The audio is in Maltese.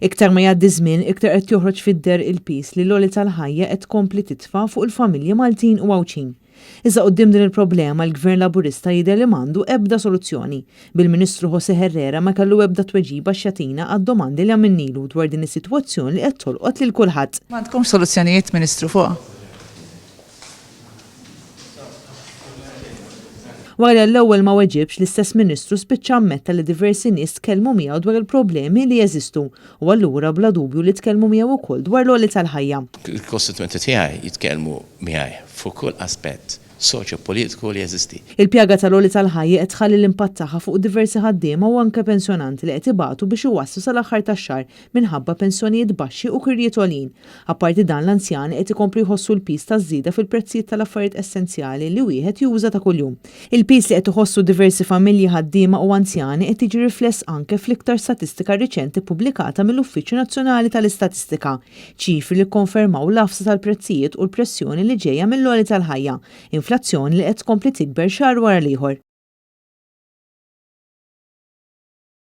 Iktar ma jgħaddi żmien, iktar qed joħroġ fid-deher il-piż li l-għoli tal-ħajja qed tkompli titfa' fuq il-familji Maltin u Għawdxin. Iżda quddiem din il-problema l-Gvern Laburista jidher li m'għandu ebda soluzzjoni, bil-Ministru José Herrera ma kellu ebda tweġiba x'jagħtina għad-domandi li għamilnilu dwar din is-sitwazzjoni li qed tolqot lil kulħadd. M'għandkomx soluzzjonijiet, Ministru, fuqha? Wara li għall-ewwel ma weġibx, l-istess Ministru spiċċa ammetta li diversi nies tkellmu miegħu dwar il-problemi li jeżistu u allura bla dubju li tkellmu miegħu wkoll dwar l-għoli tal-ħajja. Il-kostitwenti tiegħi jitkellmu miegħi fuq kull aspett soċjo-politiku li jeżisti. Il-pjaga tal-għoli tal-ħajja qed tħalli l-impatt tagħha fuq diversi ħaddiema u anke pensjonanti li qed ibatu biex iwasslu sal-aħħar tax-xahar minħabba pensjonijiet baxxi u kirjiet għoljin. Apparti dan, l-anzjani qed ikomplu jħossu l-piż taż-żieda fil-prezzijiet tal-affarijiet essenzjali li wieħed juża ta' kuljum. Il-piż li qed iħossu diversi familji, ħaddiema u anzjani qed jiġi rifless anke fl-iktar statistika riċenti ppubblikata mill-Uffiċċju Nazzjonali tal-Istatistika, ċifri li kkonfermaw l-għafsa tal-prezzijiet u l-pressjoni li ġejja mill-għoli tal-ħajja, inflazzjoni li qed tkompli tikber xahar wara l-ieħor.